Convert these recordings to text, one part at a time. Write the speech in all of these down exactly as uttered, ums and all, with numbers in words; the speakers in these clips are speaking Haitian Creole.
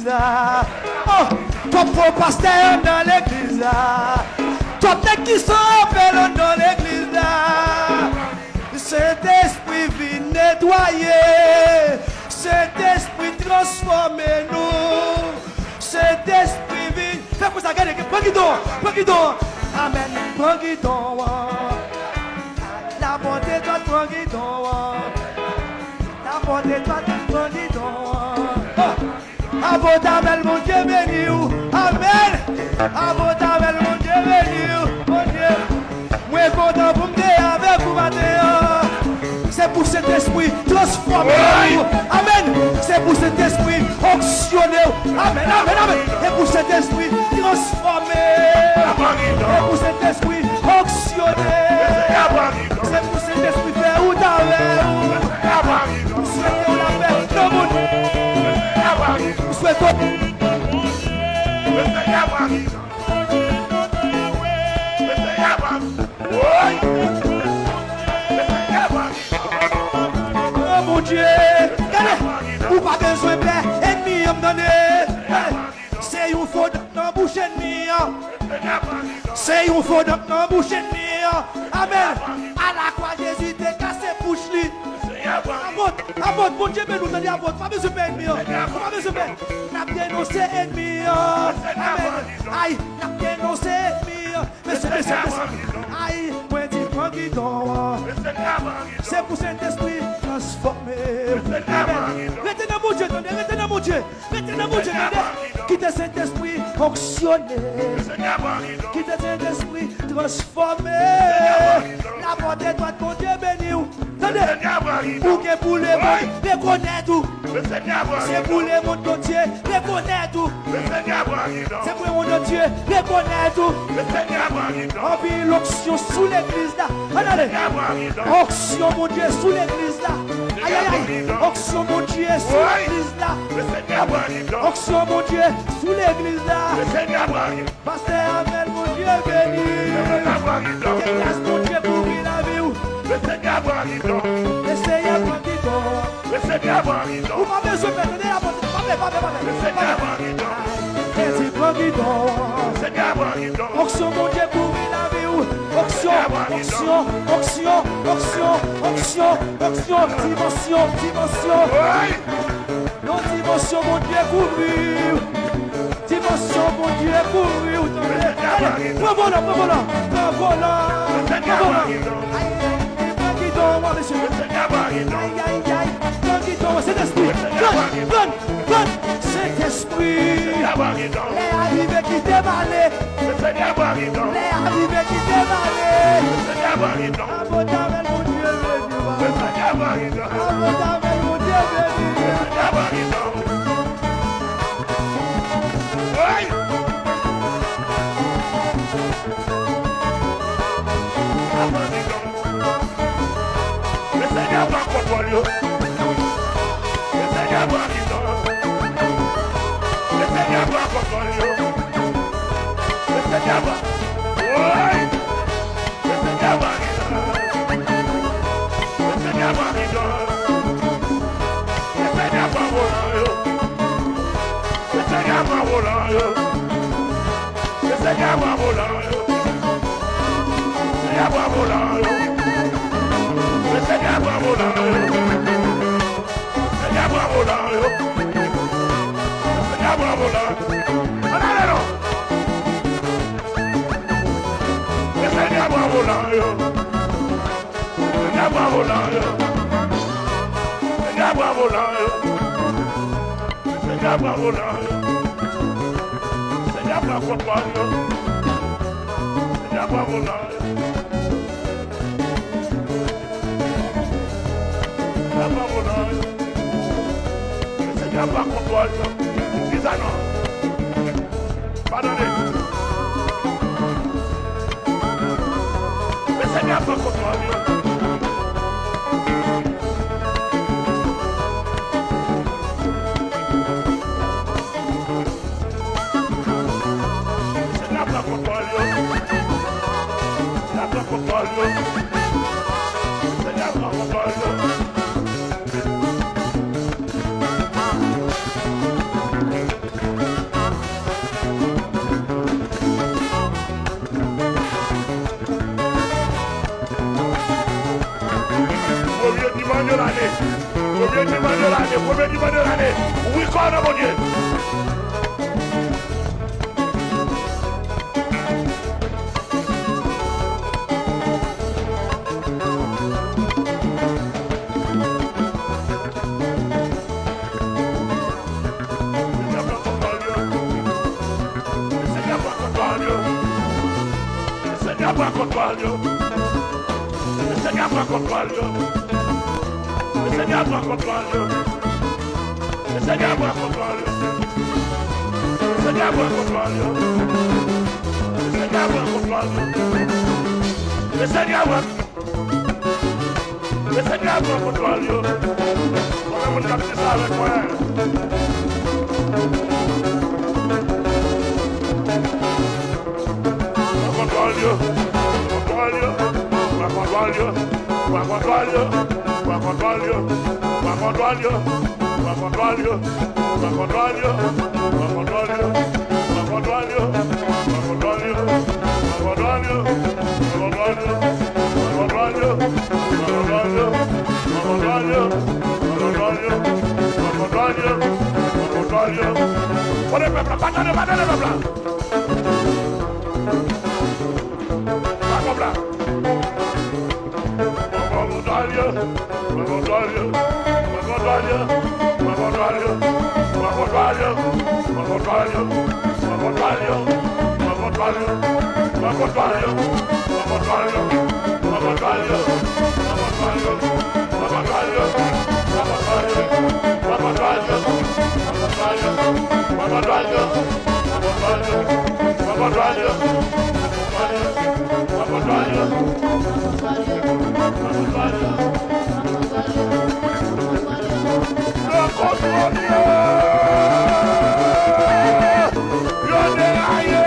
la. Oh, twòp fo pastè anndan legliz la. Twòp nèg ki san apèl anndan legliz la. Sentespri vin netwaye. Sentespri transfòme nou. Sentespri vin. Fè konsa, gade, pran gidon, pran gidon. Amèn, pran gidon an. Lapòt etwat, pran gidon an. Lapòt etwat, pran gidon an. Oh. Avòt avè l, Bondye beni w. Amèn. Avòt avè l, Bondye beni w. Bondye. Mwen kontan pou m te avèk ou maten an. Se pou Sentespri transfòme w. Amèn. Se pou Sentespri onksyone w. Amèn, amèn, amèn. E pou Sentespri transfòme. E pou Sentespri onksyone. Se pou Sentespri fè wout avè w. M swete w lapè nan moun. M swete w. Oh, Bondye, gade, ou pa bezwen pè ènmi an, m tande. Se yon fo dan nan bouch ènmi an. Se yon fo dan nan bouch ènmi an. Amèn. Alakwa Jezi te kase bouch li. Apot, apot, Bondye beni w, tande, apot. Pa bezwen pè ènmi an. Pa bezwen pè. N ap denonse ènmi an. Amèn. Ay, n ap denonse ènmi an. Mesye, mesye, mesye. Ay, mwen di pran gidon an. Se pou Sentespri transfòme. Amèn. Rete nan Bondye, tande, rete nan Bondye. Rete nan Bondye, tande. Kite Sentespri fonksyone. Kite Sentespri transfòme. Lapòt etwat, Bondye beni w. Tande. Ou gen pou lemonn rekonèt ou. Se pou lemonn Bondye rekonèt ou. Se pou lemonn Bondye rekonèt ou. Anpil onksyon sou legliz la. Ann ale. Onksyon Bondye sou legliz la. Ay, ay, ay. Onksyon Bondye sou legliz la. Onksyon Bondye sou legliz la. Pastè Amèl, Bondye beni. Ke gras Bondye kouvri lavi w. Lesenyè pran gidon. Ou pa bezwen pè, tande, apot. Pa pè, pa pè, pa pè. Lesenyè pran gidon. Jezi pran gidon. Onksyon Bondye kouvri lavi w. Onksyon, onksyon, onksyon, onksyon, onksyon, onksyon, dimansyon, dimansyon. Yon dimansyon Bondye kouvri w. Dimansyon Bondye kouvri w, tande. Pran volan, pran volan, pran volan, pran volan. Ay, ay, ay, pran gidon an, mesye. Ay, ay, ay, pran gidon an, Sentespri. Pran, pran, pran. Sentespri. Lè a rive kite m ale. Lè a rive kite m ale. Apot Amèl, Bondye beni w. Apot Amèl, Bondye beni w. Lesenyè pran kontwòl yo. Lesenyè pran gidon. Lesenyè pran kontwòl yo. Lesenyè pran. Woy! Lesenyè pran gidon. Lesenyè pran gidon. Lesenyè pran volan yo. Lesenyè pran volan yo. Lesenyè pran volan yo. Lesenyè pran volan yo. Lesenyè pran volan yo. Lesenyè pran volan yo. Lesenyè pran volan yo. Ann ale non. Lesenyè pran volan yo. Lesenyè pran volan yo. Lesenyè pran volan yo. Lesenyè pran volan yo. Lesenyè pran kontwòl yo. Lesenyè pran volan yo. Lesenyè pran volan yo. Lesenyè pran kontwòl yo. Di sa non. Pa tande. Lesenyè pran kontwòl yo. Lesenyè pran kontwòl yo. Lesenyè pran kontwòl yo. Lesenyè pran kontwòl yo. Nan Bondye. Senyè pran kontwòl yo. Senyè pran kontwòl yo. Senyè pran kontwòl yo. Senyè pran kontwòl yo. Senyè pran kontwòl yo. Senyè pran kontwòl yo. Senyè pran kontwòl yo. Senyè pran kontwòl yo. Senyè pran Senyè pran kontwòl yo. Konbyen moun k ap di sa avèk mwen? Pran kontwòl yo. Kontwòl yo. Pran kontwòl yo. Pran kontwòl yo. Pran kontwòl yo. Pran kontwòl yo. Pran kontwòl yo. Pran kontwòl yo. Pran kontwòl yo. Pran kontwòl yo. Pran kontwòl yo. Pran kontwòl yo. Pran kontwòl yo. Pran kontwòl yo. Pran kontwòl yo. Pran kontwòl yo. Pran kontwòl yo. Pran kontwòl yo. Pran kontwòl yo. Kote pèp la? Pa tande, pa tande pèp la. Pa kòb la. Pran kontwòl yo. Yo kontwòl yo! Yo deraye!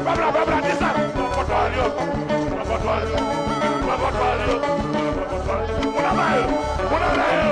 Pèp la, pèp la, di sa. Moun anba yo, moun anba yo.